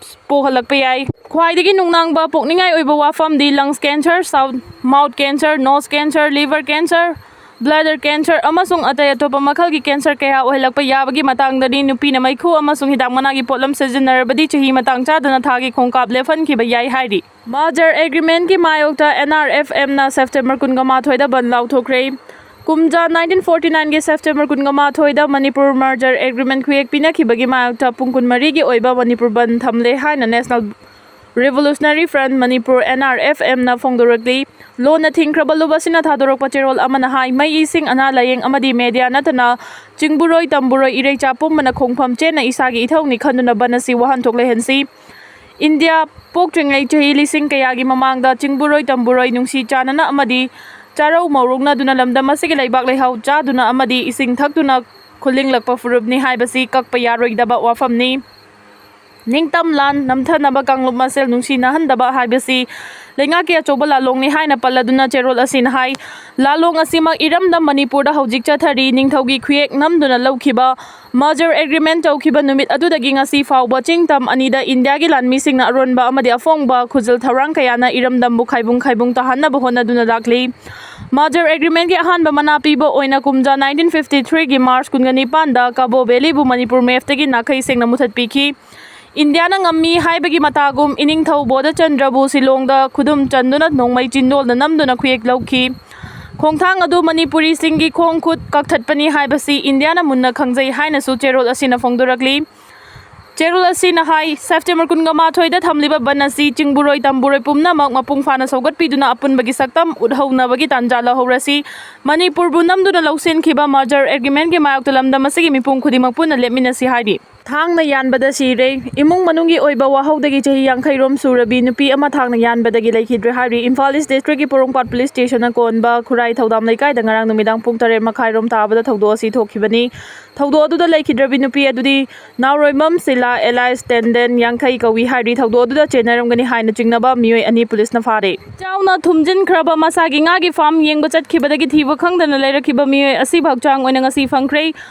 ꯄꯣꯛꯍꯜꯂꯛꯄ ꯌꯥꯏ꯫ ꯈ꯭ꯋꯥꯏꯗꯒꯤ ꯅꯨꯡꯅꯥꯡꯕ ꯄꯣꯛꯅꯤꯡꯉꯥꯏ ꯑꯣꯏꯕ ꯋꯥꯐꯝꯗꯤ lungs cancer, sou-, mouth cancer, nose cancer, liver cancer, bladder cancer ꯑꯃꯁꯨꯡ ꯑꯇꯩ ꯑꯇꯣꯞꯄ ꯃꯈꯜꯒꯤ cancer ꯀꯌꯥ ꯑꯣꯏꯍꯜꯂꯛꯄ ꯌꯥꯕꯒꯤ ꯃꯇꯥꯡꯗꯅꯤ꯫ ꯅꯨꯄꯤꯅ ꯃꯩꯈꯨ ꯑꯃꯁꯨꯡ ꯍꯤꯗꯥꯛ ꯃꯅꯥꯒꯤ ꯄꯣꯠꯂꯝ ꯁꯤꯖꯤꯟꯅꯔꯕꯗꯤ ꯆꯍꯤ ꯃꯇꯥꯡ ꯆꯥꯗꯅ ꯊꯥꯒꯤ ꯈꯣꯡꯀꯥꯞ ꯂꯦꯞꯍꯟꯈꯤꯕ ꯌꯥꯏ ꯍꯥꯏꯔꯤ꯫ Merger Agreement ꯀꯤ ꯃꯥꯌꯣꯛꯇ N R F M ꯅ September ꯀꯨꯟꯒ ꯃꯥꯊꯣꯏꯗ ꯕꯟ ꯂꯥꯎꯊꯣꯛꯈ꯭ꯔꯦ꯫ ꯀꯨꯝꯖꯥ nineteen forty nine ꯒꯤ September ꯀꯨꯟꯒ ꯃꯥꯊꯣꯏꯗ ꯃꯅꯤꯄꯨꯔ Merger Agreement ꯈꯨꯌꯦꯛ ꯄꯤꯅꯈꯤꯕꯒꯤ ꯃꯥꯌꯣꯛꯇ ꯄꯨꯡ ꯀꯨꯟꯃꯔꯤꯒꯤ ꯑꯣꯏꯕ ꯃꯅꯤꯄꯨꯔ ꯕꯟ ꯊꯝꯂꯦ ꯍꯥꯏꯅ National Revolutionary Front Manipur, N R F M ꯅ ꯐꯣꯡꯗꯣꯔꯛꯂꯤ꯫ ꯂꯣꯟꯅ ꯊꯤꯡꯈ꯭ꯔꯕ ꯂꯨꯞ ꯑꯁꯤꯅ ꯊꯥꯗꯣꯔꯛꯄ ꯆꯦꯔꯣꯜ ꯑꯃꯅ ꯍꯥꯏ, ꯃꯩ, ꯏꯁꯤꯡ, ꯑꯅꯥ ꯂꯥꯌꯦꯡ ꯑꯃꯗꯤ media ꯅꯠꯇꯅ ꯆꯤꯡꯕꯨꯔꯣꯏ ꯇꯝꯕꯨꯔꯣꯏ ꯏꯔꯩꯆꯥ ꯄꯨꯝꯕꯅ ꯈꯣꯡꯐꯝ ꯆꯦꯟꯅ ꯏꯁꯥꯒꯤ ꯏꯊꯧꯅꯤ ꯈꯟꯗꯨꯅ ꯕꯟ ꯑꯁꯤ ꯋꯥꯍꯟꯊꯣꯛ ꯂꯩꯍꯟꯁꯤ꯫ ꯏꯟꯗꯤꯌꯥ ꯄꯣꯛꯇ꯭ꯔꯤꯉꯩ ꯆꯍꯤ ꯂꯤꯁꯤꯡ ꯀꯌꯥꯒꯤ ꯃꯃꯥꯡꯗ ꯆꯤꯡꯕꯨꯔꯣꯏ ꯇꯝꯕꯨꯔꯣꯏ ꯅꯨꯡꯁꯤ ꯆꯥꯟꯅꯅ ꯑꯃꯗꯤ ꯆꯥꯔꯧ ꯃꯧꯔꯨꯛꯅꯗꯨꯅ ꯂꯝꯗꯝ ꯑꯁꯤꯒꯤ ꯂꯩꯕꯥꯛ ꯂꯩꯍꯥꯎ ꯆꯥꯗꯨꯅ ꯑꯃꯗꯤ ꯏꯁꯤꯡ ꯊꯛꯇꯨꯅ ꯈꯨꯜꯂꯤꯡꯂꯛꯄ ꯐꯨꯔꯨꯞꯅꯤ ꯍꯥꯏꯕꯁꯤ ꯀꯛꯄ ꯌꯥꯔꯣꯏꯗꯕ ꯋꯥꯐꯝꯅꯤ꯫ ꯅꯤꯡꯇꯝ ꯂꯥꯟ ꯅꯝꯊꯅꯕ ꯀꯥꯡꯂꯨꯞ ꯃꯁꯦꯜ ꯅꯨꯡꯁꯤꯅꯍꯟꯗꯕ ꯍꯥꯏꯕꯁꯤ ꯂꯩꯉꯥꯛꯀꯤ ꯑꯆꯧꯕ ꯂꯥꯂꯣꯡꯅꯤ ꯍꯥꯏꯅ ꯄꯜꯂꯗꯨꯅ ꯆꯦꯔꯣꯜ ꯑꯁꯤꯅ ꯍꯥꯏ, ꯂꯥꯂꯣꯡ ꯑꯁꯤꯃꯛ ꯏꯔꯝꯗꯝ ꯃꯅꯤꯄꯨꯔꯗ ꯍꯧꯖꯤꯛ ꯆꯠꯊꯔꯤ꯫ ꯅꯤꯡꯊꯧꯒꯤ ꯈꯨꯌꯦꯛ ꯅꯝꯗꯨꯅ ꯂꯧꯈꯤꯕ Merger Agreement ꯇꯧꯈꯤꯕ ꯅꯨꯃꯤꯠ ꯑꯗꯨꯗꯒꯤ ꯉꯁꯤ ꯐꯥꯎꯕ ꯆꯤꯡ ꯇꯝ ꯑꯅꯤꯗ ꯏꯟꯗꯤꯌꯥꯒꯤ ꯂꯥꯟꯃꯤꯁꯤꯡꯅ ꯑꯔꯣꯟꯕ ꯑꯃꯗꯤ ꯑꯐꯣꯡꯕ ꯈꯨꯖꯤꯜ ꯊꯧꯔꯥꯡ ꯀꯌꯥꯅ ꯏꯔꯝꯗꯝꯕꯨ ꯈꯥꯏꯕꯨꯡ ꯈꯥꯏꯕꯨꯡ ꯇꯥꯍꯟꯅꯕ ꯍꯣꯠꯅꯗꯨꯅ ꯂꯥꯛꯂꯤ꯫ Merger Agreement ꯀꯤ ꯑꯍꯥꯟꯕ ꯃꯅꯥ ꯄꯤꯕ ꯑꯣꯏꯅ ꯀꯨꯝꯖꯥ nineteen fifty three ꯒꯤ March ꯀꯨꯟꯒ ꯅꯤꯄꯥꯟꯗ ꯀꯕꯣ Valley ꯕꯨ ꯃꯅꯤꯄꯨꯔ map ꯇꯒꯤ ꯅꯥꯈꯩ ꯁꯦꯡꯅ ꯃꯨꯊꯠꯄꯤꯈꯤ꯫ ꯏꯟꯗꯤꯌꯥꯅ ꯉꯝꯃꯤ ꯍꯥꯏꯕꯒꯤ ꯃꯇꯥꯒꯨꯝ ꯏꯅꯤꯡꯊꯧ ꯕꯣꯙꯆꯟꯗ꯭ꯔꯕꯨ ꯁꯤꯂꯣꯡꯗ ꯈꯨꯗꯨꯝ ꯆꯟꯗꯨꯅ ꯅꯣꯡꯃꯩ ꯆꯤꯟꯗꯣꯜꯅ ꯅꯝꯗꯨꯅ ꯈꯨꯌꯦꯛ ꯂꯧꯈꯤ꯫ ꯈꯣꯡꯊꯥꯡ ꯑꯗꯨ ꯃꯅꯤꯄꯨꯔꯤꯁꯤꯡꯒꯤ ꯈꯣꯡ ꯈꯨꯠ ꯀꯛꯊꯠꯄꯅꯤ ꯍꯥꯏꯕꯁꯤ ꯏꯟꯗꯤꯌꯥꯅ ꯃꯨꯟꯅ ꯈꯪꯖꯩ ꯍꯥꯏꯅꯁꯨ ꯆꯦꯔꯣꯜ ꯑꯁꯤꯅ ꯐꯣꯡꯗꯣꯔꯛꯂꯤ꯫ ꯆꯦꯔꯣꯜ ꯑꯁꯤꯅ ꯍꯥꯏ, September ꯀꯨꯟꯒ ꯃꯥꯊꯣꯏꯗ ꯊꯝꯂꯤꯕ ꯕꯟ ꯑꯁꯤ ꯆꯤꯡꯕꯨꯔꯣꯏ ꯇꯝꯕꯨꯔꯣꯏ ꯄꯨꯝꯅꯃꯛ ꯃꯄꯨꯡ ꯐꯥꯅ ꯁꯧꯒꯠꯄꯤꯗꯨꯅ ꯑꯄꯨꯟꯕꯒꯤ ꯁꯛꯇꯝ ꯎꯠꯍꯧꯅꯕꯒꯤ ꯇꯥꯟꯖꯥ ꯂꯧꯍꯧꯔꯁꯤ꯫ ꯃꯅꯤꯄꯨꯔꯕꯨ ꯅꯝꯗꯨꯅ ꯂꯧꯁꯤꯟꯈꯤꯕ Merger Agreement ꯀꯤ ꯃꯥꯌꯣꯛꯇ ꯂꯝꯗꯝ ꯑꯁꯤꯒꯤ ꯃꯤꯄꯨꯝ ꯈꯨꯗꯤꯡꯃꯛ ꯄꯨꯟꯅ ꯂꯦꯞꯃꯤꯟꯅꯁꯤ ꯍꯥꯏꯔꯤ꯫ ꯊꯥꯡꯅ ꯌꯥꯟꯕꯗ ꯁꯤꯔꯦ꯫ ꯏꯃꯨꯡ ꯃꯅꯨꯡꯒꯤ ꯑꯣꯏꯕ ꯋꯥꯍꯧꯗꯒꯤ ꯆꯍꯤ ꯌꯥꯡꯈꯩ ꯔꯣꯝ ꯁꯨꯔꯕꯤ ꯅꯨꯄꯤ ꯑꯃ ꯊꯥꯡꯅ ꯌꯥꯟꯕꯗꯒꯤ ꯂꯩꯈꯤꯗ꯭ꯔꯦ ꯍꯥꯏꯔꯤ꯫ ꯏꯝꯐꯥꯜ East District ꯀꯤ ꯄꯣꯔꯣꯝꯄꯥꯠ Police Station ꯅ ꯀꯣꯟꯕ ꯈꯨꯔꯥꯏ ꯊꯧꯗꯥꯝ ꯂꯩꯀꯥꯏꯗ ꯉꯔꯥꯡ ꯅꯨꯃꯤꯗꯥꯡ ꯄꯨꯡ ꯇꯔꯦꯠ ꯃꯈꯥꯏ ꯔꯣꯝ ꯇꯥꯕꯗ ꯊꯧꯗꯣꯛ ꯑꯁꯤ ꯊꯣꯛꯈꯤꯕꯅꯤ꯫ ꯊꯧꯗꯣꯛ ꯑꯗꯨꯗ ꯂꯩꯈꯤꯗ꯭ꯔꯕꯤ ꯅꯨꯄꯤ ꯑꯗꯨꯗꯤ ꯅꯥꯎꯔꯣꯏꯃꯝ ꯁꯤꯂꯥ alias ꯇꯦꯟꯗꯦꯟ ꯌꯥꯡꯈꯩ ꯀꯧꯏ ꯍꯥꯏꯔꯤ꯫ ꯊꯧꯗꯣꯛ ꯑꯗꯨꯗ ꯆꯦꯟꯅꯔꯝꯒꯅꯤ ꯍꯥꯏꯅ ꯆꯤꯡꯅꯕ ꯃꯤꯑꯣꯏ ꯑꯅꯤ ꯄꯨꯂꯤꯁꯅ ꯐꯥꯔꯦ꯫ ꯆꯥꯎꯅ ꯊꯨꯝꯖꯤꯟꯈ꯭ꯔꯕ ꯃꯁꯥꯒꯤ ꯉꯥꯒꯤ farm ꯌꯦꯡꯕ ꯆꯠꯈꯤꯕꯗꯒꯤ ꯊꯤꯕ ꯈꯪꯗꯅ ꯂꯩꯔꯛꯈꯤꯕ ꯃꯤꯑꯣꯏ ꯑꯁꯤꯕꯨ ꯍꯛꯆꯥꯡ ꯑꯣꯏꯅ ꯉꯁꯤ ꯐꯪꯈ꯭ꯔꯦ꯫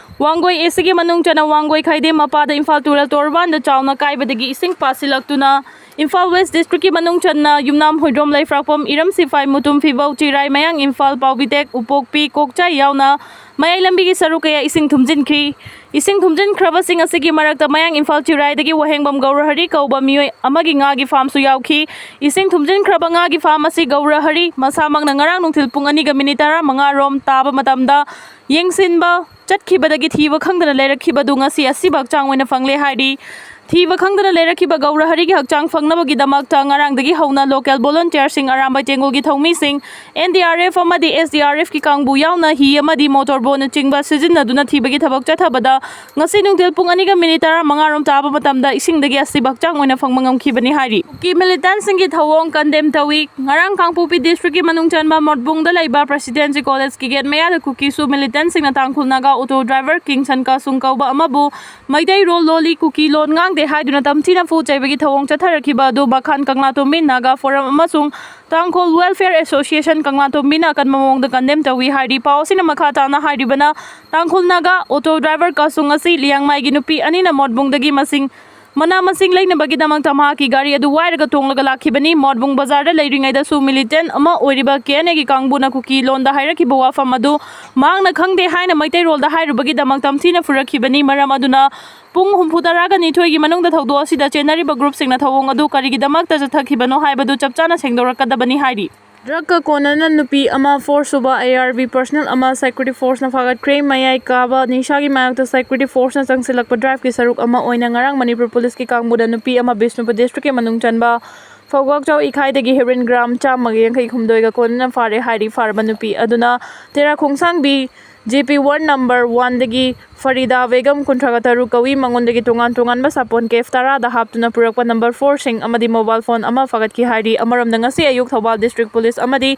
ꯋꯥꯡꯒꯣꯏ East ꯀꯤ ꯃꯅꯨꯡ ꯆꯟꯅ ꯋꯥꯡꯒꯣꯏ ꯈꯥꯏꯗꯦꯝ ꯃꯄꯥꯗ ꯏꯝꯐꯥꯜ ꯇꯨꯔꯦꯜ ꯇꯣꯔꯕꯥꯟꯗ ꯆꯥꯎꯅ ꯀꯥꯏꯕꯗꯒꯤ ꯏꯁꯤꯡ ꯄꯥꯁꯤꯜꯂꯛꯇꯨꯅ ꯏꯝꯐꯥꯜ ꯋꯦꯁ ꯗꯤꯁꯇ꯭ꯔꯤꯛꯀꯤ ꯃꯅꯨꯡ ꯆꯟꯅ ꯌꯨꯝꯅꯥꯝ ꯍꯣꯏꯗ꯭ꯔꯣꯝ, ꯂꯩꯐ꯭ꯔꯥꯛꯄꯝ, ꯏꯔꯝ ꯁꯤꯐꯥꯏ, ꯃꯨꯇꯨꯝ ꯐꯤꯕꯧ, ꯆꯤꯔꯥꯏ ꯃꯌꯥꯡ ꯏꯝꯐꯥꯜ, ꯄꯥꯎꯕꯤꯇꯦꯛ, ꯎꯄꯣꯛꯄꯤ, ꯀꯣꯛꯆꯥꯏ ꯌꯥꯎꯅ ꯃꯌꯥꯏ ꯂꯝꯕꯤꯒꯤ ꯁꯔꯨꯛ ꯀꯌꯥ ꯏꯁꯤꯡ ꯊꯨꯝꯖꯤꯟꯈ꯭ꯔꯤ꯫ ꯏꯁꯤꯡ ꯊꯨꯝꯖꯤꯟꯈ꯭ꯔꯕꯁꯤꯡ ꯑꯁꯤꯒꯤ ꯃꯔꯛꯇ ꯃꯌꯥꯡ ꯏꯝꯐꯥꯜ ꯆꯤꯔꯥꯏꯗꯒꯤ ꯋꯥꯍꯦꯡꯕꯝ ꯒꯧꯔꯍꯔꯤ ꯀꯧꯕ ꯃꯤꯑꯣꯏ ꯑꯃꯒꯤ ꯉꯥꯒꯤ ꯐꯥꯔꯝꯁꯨ ꯌꯥꯎꯈꯤ꯫ ꯏꯁꯤꯡ ꯊꯨꯝꯖꯤꯟꯈ꯭ꯔꯕ ꯉꯥꯒꯤ ꯐꯥꯔꯝ ꯑꯁꯤ ꯒꯧꯔꯍꯔꯤ ꯃꯁꯥꯃꯛꯅ ꯉꯔꯥꯡ ꯅꯨꯡꯊꯤꯜ ꯄꯨꯡ ꯑꯅꯤꯒ ꯃꯤꯅꯤꯠ ꯇꯔꯥꯃꯉꯥ ꯔꯣꯝ ꯇꯥꯕ ꯃꯇꯝꯗ ꯌꯦꯡꯁꯤꯟꯕ ꯆꯠꯈꯤꯕꯗꯒꯤ ꯊꯤꯕ ꯈꯪꯗꯅ ꯂꯩꯔꯛꯈꯤꯕꯗꯨ ꯉꯁꯤ ꯑꯁꯤꯕ ꯍꯛꯆꯥꯡ ꯑꯣꯏꯅ ꯐꯪꯂꯦ ꯍꯥꯏꯔꯤ꯫ ꯊꯤꯕ ꯈꯪꯗꯅ ꯂꯩꯔꯛꯈꯤꯕ ꯒꯧꯔꯍꯔꯤꯒꯤ ꯍꯛꯆꯥꯡ ꯐꯪꯅꯕꯒꯤꯗꯃꯛꯇ ꯉꯔꯥꯡꯗꯒꯤ ꯍꯧꯅ ꯂꯣꯀꯦꯜ ꯚꯣꯂꯨꯟꯇꯤꯌꯔꯁꯤꯡ, ꯑꯔꯥꯝꯕꯥꯏ ꯇꯦꯡꯒꯣꯜꯒꯤ ꯊꯧꯃꯤꯁꯤꯡ, ꯑꯦꯟ ꯗꯤ ꯑꯥꯔ ꯑꯦꯐ ꯑꯃꯗꯤ ꯑꯦꯁ ꯗꯤ ꯑꯥꯔ ꯑꯦꯐꯀꯤ ꯀꯥꯡꯕꯨ ꯌꯥꯎꯅ ꯍꯤ ꯑꯃꯗꯤ ꯃꯣꯇꯣꯔ ꯕꯣꯠꯅꯆꯤꯡꯕ ꯁꯤꯖꯤꯟꯅꯗꯨꯅ ꯊꯤꯕꯒꯤ ꯊꯕꯛ ꯆꯠꯊꯕꯗ ꯉꯁꯤ ꯅꯨꯡꯊꯤꯜ ꯄꯨꯡ ꯑꯅꯤꯒ ꯃꯤꯅꯤꯠ ꯇꯔꯥꯃꯉꯥ ꯔꯣꯝ ꯇꯥꯕ ꯃꯇꯝꯗ ꯏꯁꯤꯡꯗꯒꯤ ꯑꯁꯤꯕ ꯍꯛꯆꯥꯡ ꯑꯣꯏꯅ ꯐꯪꯕ ꯉꯝꯈꯤꯕꯅꯤ ꯍꯥꯏꯔꯤ꯫ ꯀꯨꯀꯤ ꯃꯤꯂꯤꯇꯦꯟꯠꯁꯤꯡꯒꯤ ꯊꯧꯑꯣꯡ ꯀꯟꯗꯦꯝ ꯇꯧꯏ꯫ ꯉꯔꯥꯡ ꯀꯥꯡꯄꯣꯛꯄꯤ ꯗꯤꯁꯇ꯭ꯔꯤꯛꯀꯤ ꯃꯅꯨꯡ ꯆꯟꯕ ꯃꯣꯠꯕꯨꯡꯗ ꯂꯩꯕ ꯄ꯭ꯔꯦꯁꯤꯗꯦꯟꯁꯤ ꯀꯣꯂꯦꯖꯀꯤ ꯒꯦꯠ ꯃꯌꯥꯗ ꯀꯨꯀꯤꯁꯨ ꯃꯤꯂꯤꯇꯦꯟꯠꯁꯤꯡꯅ ꯇꯥꯡꯈꯨꯜ ꯅꯥꯒꯥ ꯑꯣꯇꯣ ꯗ꯭ꯔꯥꯏꯚꯔ ꯀꯤꯡꯁꯟ ꯀꯥꯁꯨꯡ ꯀꯧꯕ ꯑꯃꯕꯨ ꯃꯩꯇꯩꯔꯣꯜ ꯂꯣꯜꯂꯤ, ꯀꯨꯀꯤ ꯂꯣꯟ ꯉꯥꯡꯗꯦ ꯍꯥꯏꯗꯨꯅ ꯇꯝꯊꯤꯅ ꯐꯨ ꯆꯩꯕꯒꯤ ꯊꯧꯑꯣꯡ ꯆꯠꯊꯔꯛꯈꯤꯕ ꯑꯗꯨ ꯃꯈꯥꯟ ꯀꯪꯂꯥꯇꯣꯝꯕꯤ ꯅꯥꯒꯥ ꯐꯣꯔꯝ ꯑꯃꯁꯨꯡ ꯇꯥꯡꯈꯨꯜ ꯋꯦꯜꯐꯤꯌꯔ ꯑꯦꯁꯣꯁꯤꯌꯦꯁꯟ ꯀꯪꯂꯥꯇꯣꯝꯕꯤꯅ ꯑꯀꯟꯕ ꯃꯑꯣꯡꯗ ꯀꯟꯗꯦꯝ ꯇꯧꯏ ꯍꯥꯏꯔꯤ꯫ ꯄꯥꯎ ꯑꯁꯤꯅ ꯃꯈꯥ ꯇꯥꯅ ꯍꯥꯏꯔꯤꯕꯅ, ꯇꯥꯡꯈꯨꯜ ꯅꯥꯒꯥ ꯑꯣꯇꯣ ꯗ꯭ꯔꯥꯏꯚꯔ ꯀꯥꯁꯨꯡ ꯑꯁꯤ ꯂꯤꯌꯥꯡꯃꯥꯏꯒꯤ ꯅꯨꯄꯤ ꯑꯅꯤꯅ ꯃꯣꯠꯕꯨꯡꯗꯒꯤ ꯃꯁꯤꯡ ꯃꯅꯥ ꯃꯁꯤꯡ ꯂꯩꯅꯕꯒꯤꯗꯃꯛꯇ ꯃꯍꯥꯛꯀꯤ ꯒꯥꯔꯤ ꯑꯗꯨ ꯋꯥꯏꯔꯒ ꯇꯣꯡꯂꯒ ꯂꯥꯛꯈꯤꯕꯅꯤ꯫ ꯃꯣꯠꯕꯨꯡ ꯕꯖꯥꯔꯗ ꯂꯩꯔꯤꯉꯩꯗꯁꯨ ꯃꯤꯂꯤꯇꯦꯟꯠ ꯑꯃ ꯑꯣꯏꯔꯤꯕ ꯀꯦ ꯑꯦꯟ ꯑꯦꯒꯤ ꯀꯥꯡꯕꯨꯅ ꯀꯨꯀꯤ ꯂꯣꯟꯗ ꯍꯥꯏꯔꯛꯈꯤꯕ ꯋꯥꯐꯝ ꯑꯗꯨ ꯃꯍꯥꯛꯅ ꯈꯪꯗꯦ ꯍꯥꯏꯅ ꯃꯩꯇꯩꯔꯣꯜꯗ ꯍꯥꯏꯔꯨꯕꯒꯤꯗꯃꯛ ꯇꯝꯊꯤꯅ ꯐꯨꯔꯛꯈꯤꯕꯅꯤ꯫ ꯃꯔꯝ ꯑꯗꯨꯅ ꯄꯨꯡ ꯍꯨꯝꯐꯨ ꯇꯔꯥꯒ ꯅꯤꯊꯣꯏꯒꯤ ꯃꯅꯨꯡꯗ ꯊꯧꯗꯣꯛ ꯑꯁꯤꯗ ꯆꯦꯟꯅꯔꯤꯕ ꯒ꯭ꯔꯨꯞꯁꯤꯡꯅ ꯊꯧꯑꯣꯡ ꯑꯗꯨ ꯀꯔꯤꯒꯤꯗꯃꯛꯇ ꯆꯠꯊꯈꯤꯕꯅꯣ ꯍꯥꯏꯕꯗꯨ ꯆꯞ ꯆꯥꯅ ꯁꯦꯡꯗꯣꯔꯛꯀꯗꯕꯅꯤ ꯍꯥꯏꯔꯤ꯫ ꯗ꯭ꯔꯒꯀ ꯀꯣꯟꯅꯅ ꯅꯨꯄꯤ ꯑꯃ, ꯐꯣꯔ ꯁꯨꯕ ꯑꯦ ꯑꯥꯔ ꯕꯤ ꯄꯔꯁꯅꯦꯜ ꯑꯃ ꯁꯦꯀ꯭ꯌꯨꯔꯤꯇꯤ ꯐꯣꯔꯁꯅ ꯐꯥꯒꯠꯈ꯭ꯔꯦ꯫ ꯃꯌꯥꯏ ꯀꯥꯕ ꯅꯤꯁꯥꯒꯤ ꯃꯥꯌꯣꯛꯇ ꯁꯦꯀ꯭ꯌꯨꯔꯤꯇꯤ ꯐꯣꯔꯁꯅ ꯆꯪꯁꯤꯜꯂꯛꯄ ꯗ꯭ꯔꯥꯏꯚꯀꯤ ꯁꯔꯨꯛ ꯑꯃ ꯑꯣꯏꯅ ꯉꯔꯥꯡ ꯃꯅꯤꯄꯨꯔ ꯄꯨꯂꯤꯁꯀꯤ ꯀꯥꯡꯕꯨꯅ ꯅꯨꯄꯤ ꯑꯃ ꯕꯤꯁꯅꯨꯄꯨꯔ ꯗꯤꯁꯇ꯭ꯔꯤꯛꯀꯤ ꯃꯅꯨꯡ ꯆꯟꯕ ꯐꯧꯒꯥꯛꯆꯥꯎ ꯏꯈꯥꯏꯗꯒꯤ ꯍꯦꯔꯣꯏꯟ ꯒ꯭ꯔꯥꯝ ꯆꯥꯝꯃꯒ ꯌꯥꯡꯈꯩ ꯍꯨꯝꯗꯣꯏꯒ ꯀꯣꯟꯅꯅ ꯐꯥꯔꯦ ꯍꯥꯏꯔꯤ꯫ ꯐꯥꯔꯕ ꯅꯨꯄꯤ ꯑꯗꯨꯅ ꯇꯦꯔꯥ ꯈꯣꯡꯁꯥꯡꯕꯤ ꯖꯦ ꯄꯤ ꯋꯥꯔꯗ ꯅꯝꯕꯔ ꯋꯥꯟꯗꯒꯤ ꯐꯔꯤꯗꯥ ꯕꯦꯒꯝ ꯀꯨꯟꯊ꯭ꯔꯥꯒ ꯇꯔꯨꯛ ꯀꯧꯏ꯫ ꯃꯉꯣꯟꯗꯒꯤ ꯇꯣꯉꯥꯟ ꯇꯣꯉꯥꯟꯕ ꯁꯥꯄꯣꯟ ꯀꯦꯐ ꯇꯔꯥꯗ ꯍꯥꯞꯇꯨꯅ ꯄꯨꯔꯛꯄ ꯅꯝꯕꯔ ꯐꯣꯔꯁꯤꯡ ꯑꯃꯗꯤ ꯃꯣꯕꯥꯏꯜ ꯐꯣꯟ ꯑꯃ ꯐꯥꯒꯠꯈꯤ ꯍꯥꯏꯔꯤ꯫ ꯑꯃꯔꯣꯝꯗ ꯉꯁꯤ ꯑꯌꯨꯛ ꯊꯧꯕꯥꯜ ꯗꯤꯁꯇ꯭ꯔꯤꯛ ꯄꯨꯂꯤꯁ ꯑꯃꯗꯤ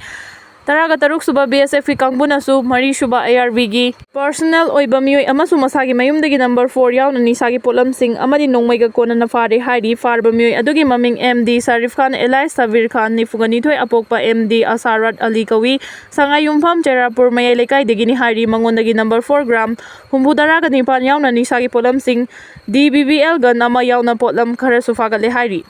ꯇꯔꯥꯒ ꯇꯔꯨꯛ ꯁꯨꯕ ꯕꯤ ꯑꯦꯁ ꯑꯦꯐꯀꯤ ꯀꯥꯡꯕꯨꯅꯁꯨ ꯃꯔꯤ ꯁꯨꯕ ꯑꯦ ꯑꯥꯔ ꯕꯤꯒꯤ ꯄꯔꯁꯅꯦꯜ ꯑꯣꯏꯕ ꯃꯤꯑꯣꯏ ꯑꯃꯁꯨ ꯃꯁꯥꯒꯤ ꯃꯌꯨꯝꯗꯒꯤ ꯅꯝꯕꯔ ꯐꯣꯔ ꯌꯥꯎꯅ ꯅꯤꯁꯥꯒꯤ ꯄꯣꯠꯂꯝꯁꯤꯡ ꯑꯃꯗꯤ ꯅꯣꯡꯃꯩꯒ ꯀꯣꯟꯅꯅ ꯐꯥꯔꯦ ꯍꯥꯏꯔꯤ꯫ ꯐꯥꯔꯕ ꯃꯤꯑꯣꯏ ꯑꯗꯨꯒꯤ ꯃꯃꯤꯡ ꯑꯦꯝ ꯗꯤ ꯁꯥꯔꯤꯐ ꯈꯥꯟ ꯑꯦꯂꯥꯏꯁ ꯁꯕꯤꯔ ꯈꯥꯟ, ꯅꯤꯐꯨꯒ ꯅꯤꯊꯣꯏ, ꯑꯄꯣꯛꯄ ꯑꯦꯝ ꯗꯤ ꯑꯁꯥꯔꯠ ꯑꯂꯤ ꯀꯧꯏ꯫ ꯁꯉꯥꯏꯌꯨꯝꯐꯝ ꯆꯦꯔꯥꯄꯨꯔ ꯃꯌꯥꯏ ꯂꯩꯀꯥꯏꯗꯒꯤꯅꯤ ꯍꯥꯏꯔꯤ꯫ ꯃꯉꯣꯟꯗꯒꯤ ꯅꯝꯕꯔ ꯐꯣꯔ ꯒ꯭ꯔꯥꯝ ꯍꯨꯝꯐꯨ ꯇꯔꯥꯒ ꯅꯤꯄꯥꯟ ꯌꯥꯎꯅ ꯅꯤꯁꯥꯒꯤ ꯄꯣꯠꯂꯝꯁꯤꯡ, D B B L gun ꯑꯃ ꯌꯥꯎꯅ ꯄꯣꯠꯂꯝ ꯈꯔꯁꯨ ꯐꯥꯒꯠꯂꯦ ꯍꯥꯏꯔꯤ꯫